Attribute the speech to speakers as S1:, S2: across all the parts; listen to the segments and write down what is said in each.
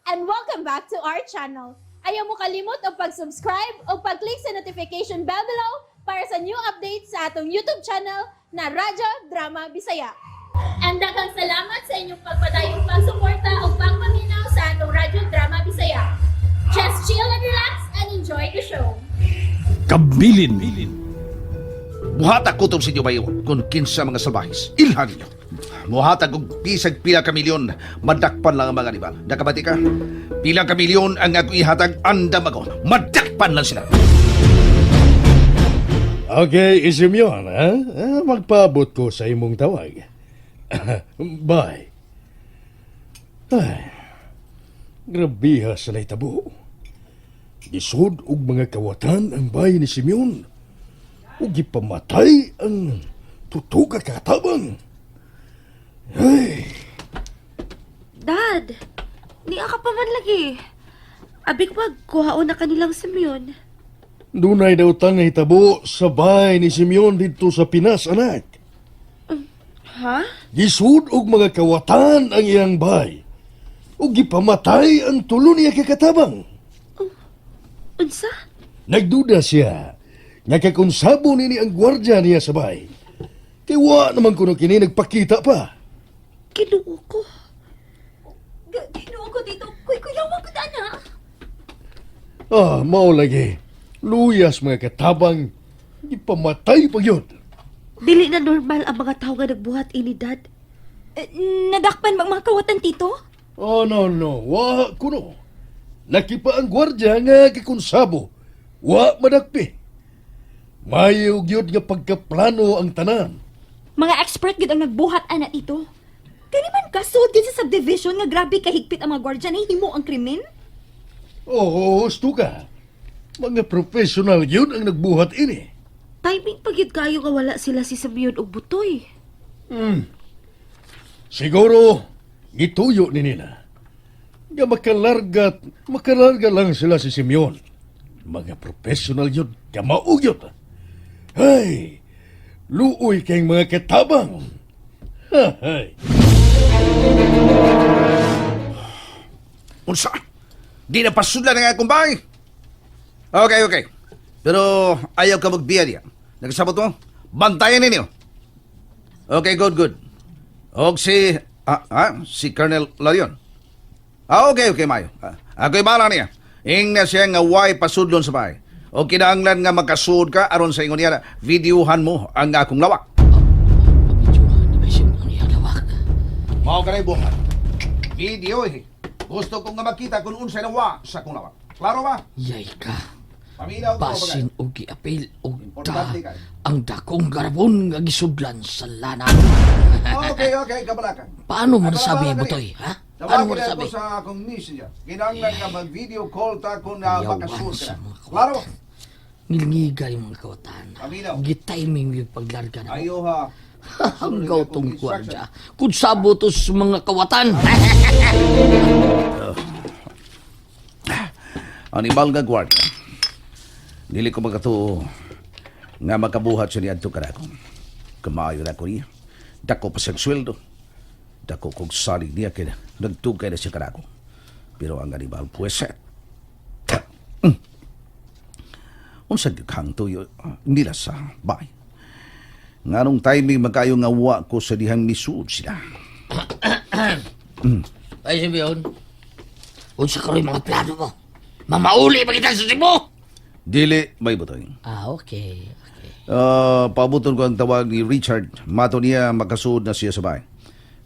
S1: And welcome back to our channel. Ayaw mo kalimot og pag-subscribe o pag-click sa notification bell below para sa new updates sa atong YouTube channel na Radyo Drama Bisaya. And daghang salamat sa inyong pagpadayong pagsuporta o pagpaminaw sa atong Radyo Drama Bisaya. Just chill and relax and enjoy the show.
S2: Kabilin.
S3: Muhatag kutob sa inyo bayo kung kinsa mga salbahis. Ilhan ninyo. Muhatag og bisag pila ka milyon, madakpan lang ang mga animal. Nakabati ka? Pila ka milyon ang ako ihatag, andam ako. Madakpan lang sila.
S2: Okay, isim yun, ha? Ah, magpaabot ko sa imong tawag. Bye. Ay, grabiha sa nahitabo. Gisod og mga kawatan ang bahay ni Simeon. Ug gipamatay ang tutuga katabang. Ay,
S4: Dad, niya ka pa man lagi. Abig pag kuhaon na kanilang Simeon.
S2: Dunay daw tang nahitabo sa bahay ni Simeon didto sa Pinas, anak.
S4: Ha?
S2: Gisud og mga kawatan ang iyang bahay. Ug gipamatay ang tulo niya kakatabang.
S4: Unsa?
S2: Nagduda siya nga kakonsabo nini ang gwardya niya sa bahay. Kay wa naman kuno kini nagpakita pa.
S4: Ginoo ko.
S5: Ginoo ko dito. Kuy, kuyawa ko na.
S2: Ah, mao lagi. Luyas mga katabang gipamatay pa gyud.
S4: Dili na normal ang mga tao nga nagbuhat ini, Dad.
S5: Eh, nadakpan bang mga kawatan, Tito?
S2: Oh, no, no. Wa kuno. Laki pa ang gwardya nga kikonsabo. Wa madakpi. Mayo gyud nga pagkaplano ang tanan.
S5: Mga expert gid ang nagbuhat ana, Tito. Kani man kasud gid sa subdivision nga grabe kahigpit ang mga gwardiya nahimo ang krimen.
S2: Oo, husto ka. Mga professional yun ang nagbuhat ini.
S4: Timing pag yun kayo nga wala sila si Simeon og butoy.
S2: Siguro, gituyo ni nila. Nga makalarga, makalarga lang sila si Simeon. Mga professional yun, kamaog yun. Ay, luoy kayong mga katabang. Hay.
S3: Unsa? Di na pasudlan ang akong bahay. Okay, okay. Pero ayaw ka magbiya niya. Nagsabot mo? Bantayan ninyo. Okay, good, good. Og si... si Colonel Larion. Ah, okay, okay, Mayo. Ah, ako'y bahala niya. Ing na siya nga way pasudlon sa bahay. O kinahanglan nga makasud ka aron sa ingon niya, videohan mo ang akong lawak.
S6: Pabidyohan ni Bishop ang iyang lawak.
S3: Mao ka na buhat. Video eh. Gusto kong nga makita kung unsay nawa sa akong lawak. Klaro ba?
S6: Yay ka.
S3: Paminaw ko
S6: Basin og giapil og da
S3: Importante kayo.
S6: ang dakong garabon nga gisudlan sa lana.
S3: Okay, okay, kabalakan.
S6: Paano mo nasabi, Butoy? Ha? Paano mo
S3: Tawagin
S6: nasabi?
S3: ako sa akong messenger. Kinahanglan nga mag-video call ta kung na
S6: Yawan
S3: makasud
S6: sa
S3: ka.
S6: mga kawatan.
S3: Klaro?
S6: Ngilngiga yung mga kawatan.
S3: Paminaw.
S6: Gitiming yung paglarga na.
S3: Ayo ha.
S6: Hanggaw tong gwardya. Kung sabot sa mga kawatan.
S3: Animal nga gwardiya. Dili ko magkatuo nga makabuhat siya niadto kanako. Kamayo na ko niya. Dako pa siyang sweldo. Dako kog salig niya kay nagtugkay na siya kanako. Pero ang animal puweset. Unsa gyud kang tuyo nila sa bay. Nganong timing magkayo nga wa ko sa dihang misuod sila.
S6: Ay, Simeon. Unsa karoy mga plano mo? Mamauli pa kita sa Cebu!
S3: Dili may butoy.
S6: Ah, okay. Okay.
S3: Ah, paabuton ko ang tawag ni Richard. Mato niya makasuod na siya sa bahay.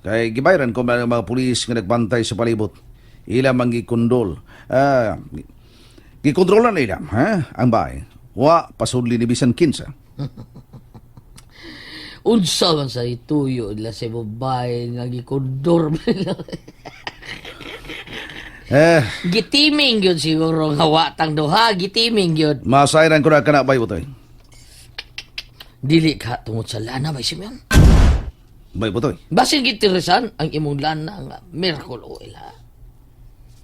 S3: Kay gibayran ko mga mga pulis nga nagbantay sa palibot. Ila man gikondol. Ah, gikontrolan nila, ha? Ang bahay. Wa pasudli ni bisan kinsa.
S6: Unsa man sa ituyo nila sa babae nga gikondor nila.
S3: Eh,
S6: Gitiming yun siguro nga watang duha, gitiming yun.
S3: masayran ko na kana bay butoy.
S6: Dili ka tungod sa lana bay Simeon.
S3: Bay butoy.
S6: Basin gitirisan ang imong lana nga miracle oil ha.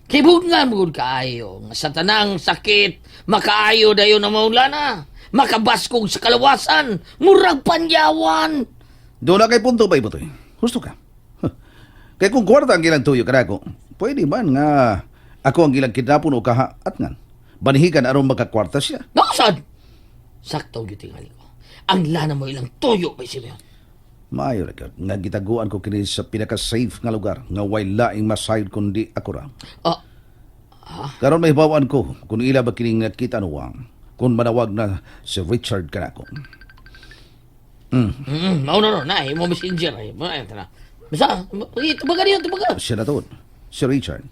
S6: Kibungan mo gud kaayo nga sa tanang sakit makaayo dayon ang imong lana. Makabaskog sa kalawasan, murag panyawan.
S3: Doon na kay punto bay butoy. Husto ka. Huh. Kay kung kwarta ang ginagtuyo kanako, pwede man nga Ako ang ilang kidnapon o kaha at ngan. Banihigan aron makakwarta siya.
S6: Nakasad! Sakto gyud tingali ko. Ang lana mo ilang tuyo bay Simeon.
S3: Maayo ra gyud nga gitaguan ko kini sa pinaka-safe nga lugar nga way laing masayod kundi ako ra.
S6: Ah,
S3: Karon may hibaw-an ko kung ila ba kining nakita nuwang kung manawag na si Richard kanako.
S6: Mao na no, na imo messenger ay. Mo ay tara. Basta, tubaga niyo, tubaga.
S3: Siya na to, si Richard.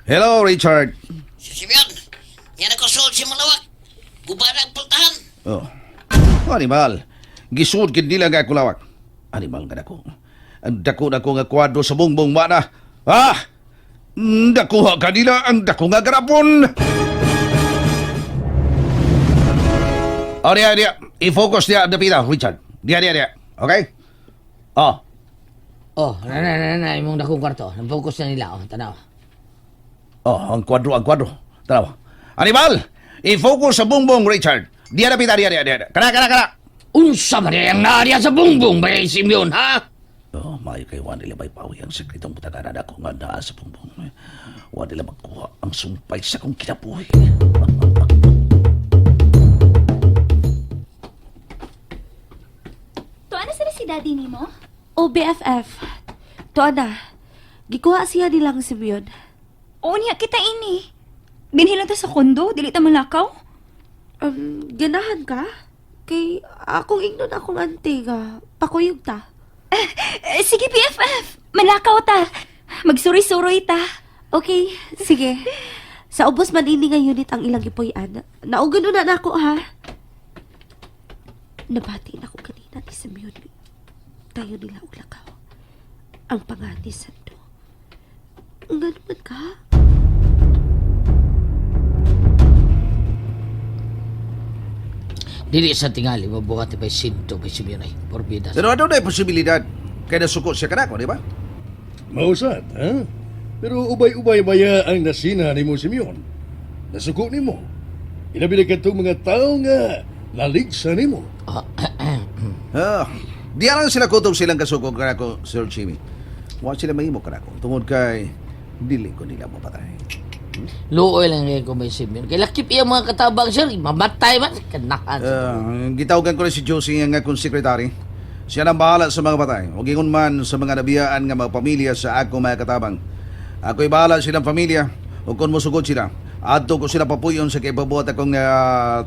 S3: Hello, Richard.
S7: Si Simeon, yan ako suod si Malawak. Gubara ang pultahan.
S3: Oh. Animal. Gisuod gid nila nga kulawak. Animal nga dako. Ang dako na ko nga kwadro sa bungbong mana. Ah! Dakuha kanila ang dako nga garapon. Oh, diya, diya. I-focus niya ang dapita, Richard. Diya, diya, diya. Okay? Oh.
S6: Oh, na na na na imong dakong kwarto. Nang-focus na nila oh, tanaw.
S3: Oh, ang kwadro, ang kwadro. Tanaw. Animal! I-focus sa bungbong, Richard. Diya dapita, diya, diya, diya. Kana, kana, kana.
S6: Unsa man ang naariya sa bungbong bay Simeon, ha?
S3: Oh, maayo kay Juan nila may pawi ang sekretong butagaran ako nga naa sa pungbong. Juan nila magkuha ang sumpay sa kong kinabuhi.
S5: Tuwa na sila si daddy nimo?
S4: O BFF, tuwa na. Gikuha siya nilang Simeon.
S5: Oo niya, kita ini. Dinhi lang ta sa kondo, dili ta malakaw.
S4: Ganahan ka? Kay akong ingnon akong ante nga, pakuyog ta.
S5: Eh, sige, BFF. Malakaw ta. Magsuroy-suroy ta.
S4: Okay, sige. Sa ubos man ini nga unit ang ilang gipuy-an. Naugan na nako ha. Nabati na ko kanina ni Simeon. Tayo nila og lakaw. Ang pangani Sando. Nga naman ka?
S6: Dili sa tingali mabuhat ni bay Sinto bay Simeon ay. Porbida.
S3: Pero ano na posibilidad? Kaya nasuko siya kanako, di ba?
S2: Mausad, ha? Pero ubay-ubay baya ang nasina ni mo, Simeon. Nasuko nimo. Ilabi na katong mga tao nga naligsa nimo.
S3: Ah, di lang sila kutob silang kasuko kanako, Sir Jimmy. Wa sila mahimo kanako. Tungod kay dili ko nila mapatay.
S6: Luoy lang kay ko bay Simeon. Kay lakip iya mga katabang sir, mamatay man kanahan.
S3: Ah, gitawagan ko na si Josie nga akong sekretary. Siya nang bahala sa mga patay. O gingon man sa mga nabiyaan nga mga pamilya sa ako mga katabang. Ako'y bahala silang pamilya. O kung mosugod sila, adto ko sila papuyon sa kaipabuhat akong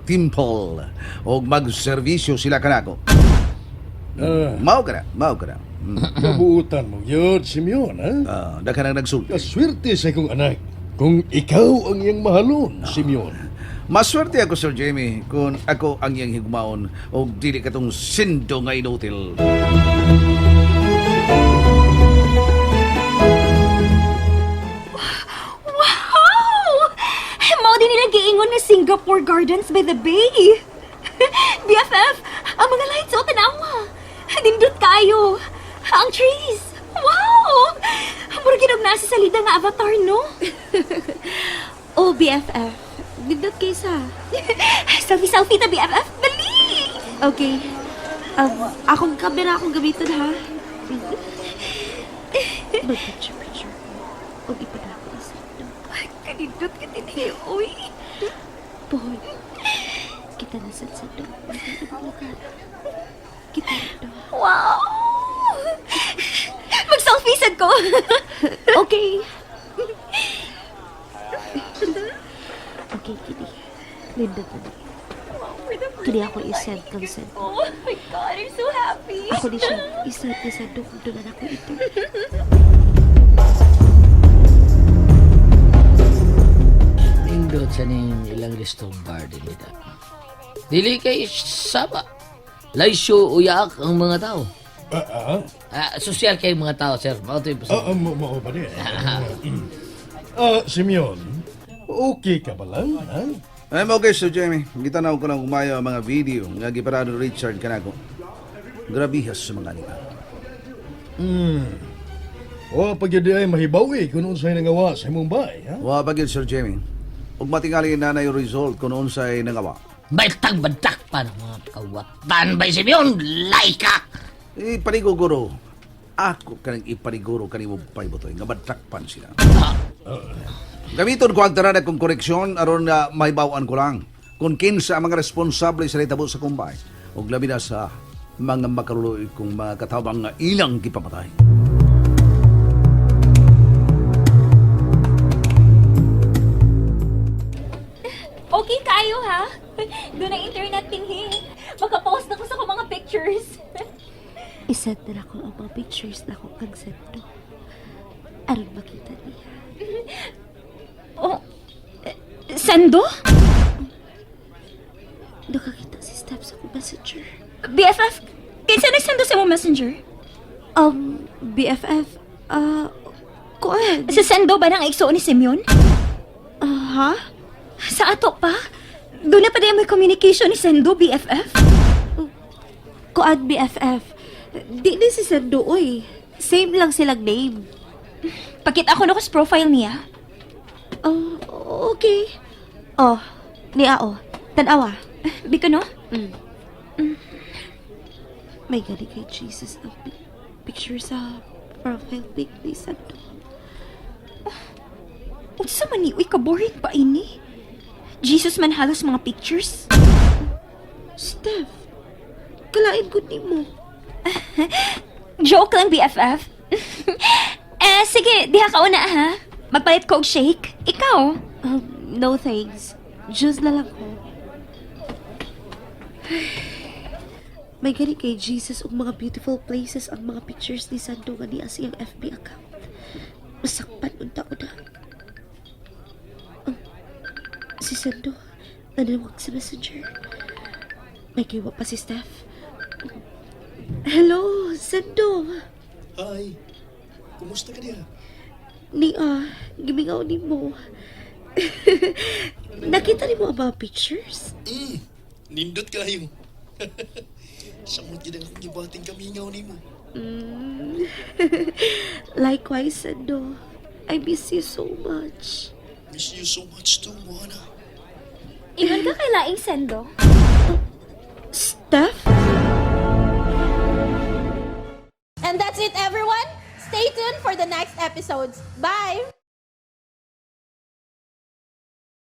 S3: temple. O magserbisyo sila kanako.
S2: Ah,
S3: Mao ka na, mao ka na.
S2: Kabuutan mo yun, Simeon, ha?
S3: Ah, daghan ang nagsulti.
S2: Kaswerte sa akong anak kung ikaw ang iyang mahalon, Simeon.
S3: Maswerte ako, Sir Jamie, kung ako ang iyang higmaon o dili katong sindo nga inutil.
S5: Wow! Mao din nila giingon na Singapore Gardens by the Bay. BFF, ang mga lights oh, tanawa. Nindot kayo. Ang trees. Wow! Murag ginog na sa salida nga avatar, no?
S4: O BFF, nindot kaysa.
S5: Selfie-selfie ta, BFF. Dali!
S4: Okay. Akong kamera akong gamiton ha. Mag-picture picture. Og ipadala ko ni Sando.
S5: Kanindot ka din uy.
S4: Pohon. Kita na sa Sando. Lugar. Kita na daw.
S5: Wow! Mag-selfie sad ko.
S4: Okay. Okay, kini. Nindot na ni. Kini ako isend kang Sando.
S5: Oh my God, I'm so happy.
S4: Ako ni siya isend ni Sando kung doon na ako ito.
S6: Nindot sa ning ilang restong bar din nila. Dili kay saba. Laisyo uyak ang mga tao.
S2: Ah, ah,
S6: Ah, sosyal kay mga tao, sir. Mao to yung
S2: ah, ah, mao ba niya? Ah, Simeon, okay ka ba lang, ha?
S3: I'm okay, Sir Jamie. Gitanaw ko lang umayo ang mga video nga giparado ni Richard kanako. Grabihas sa mga animal.
S2: O, pag yun ay mahibawi kung unsay nangawa sa imong bay, ha?
S3: Wa pa gyud, Sir Jamie. Ug matingali na na yung result kung unsay nangawa.
S6: May tagbadak pa ng mga kawatan bay Simeon. Laika!
S3: Ipaniguro. Ako kanang ipaniguro kanimo paybutoy nga madakpan sila. Gamiton ko ang tanan akong koneksyon aron na mahibaw-an ko lang kung kinsa ang mga responsable sa nahitabo sa kumbay ug labi na sa mga makaluloy kong mga katawang nga ilang gipamatay.
S5: Okay kayo ha? Doon ang internet tinghi. Makapost na ko sa akong mga pictures.
S4: I-send na ako ang mga pictures na ako kang Sando. Aron makita niya.
S5: Oh, eh, Sendo?
S4: Nakakita si Steph sa akong messenger.
S5: BFF, kinsa nagsendo sa imong messenger?
S4: BFF, kuan.
S5: Sa Sendo ba nang igsuon ni Simeon?
S4: Ah, ha?
S5: Sa ato pa? Doon na pa din may communication ni Sendo, BFF?
S4: Kuan BFF. Di ni si Sando, oy. Same lang silang name.
S5: Pakita ko na ko sa profile niya.
S4: Oh, okay. Oh, niya oh. Tanawa.
S5: Biko no?
S4: May gani kay Jesus ang picture sa profile pic ni Sando.
S5: Unsa man ni uy ka-boring pa ini? Jesus man halos mga pictures.
S4: Steph, kalain ko nimo.
S5: Joke lang, BFF. Eh, sige, diha ka una ha. Magpalit ko og shake. Ikaw.
S4: No thanks. Juice na lang ko. May gani kay Jesus ug mga beautiful places ang mga pictures ni Sando nga niya sa iyang FB account. Masakpan unta ko na. Si Sando, nanawag sa messenger. May giwa pa si Steph. Hello, Sando.
S2: Hi. Kumusta ka diha?
S4: Ni gimingaw ni mo. Nakita ni mo ang mga pictures?
S2: Nindot kayo. Samot gid ang akong gibating kamingaw nimo.
S4: Likewise, Sando. I miss you so much.
S2: Miss you so much too, Moana.
S5: Ingon ka kay laing Sendo.
S4: Steph?
S1: And that's it, everyone. Stay tuned for the next episodes. Bye!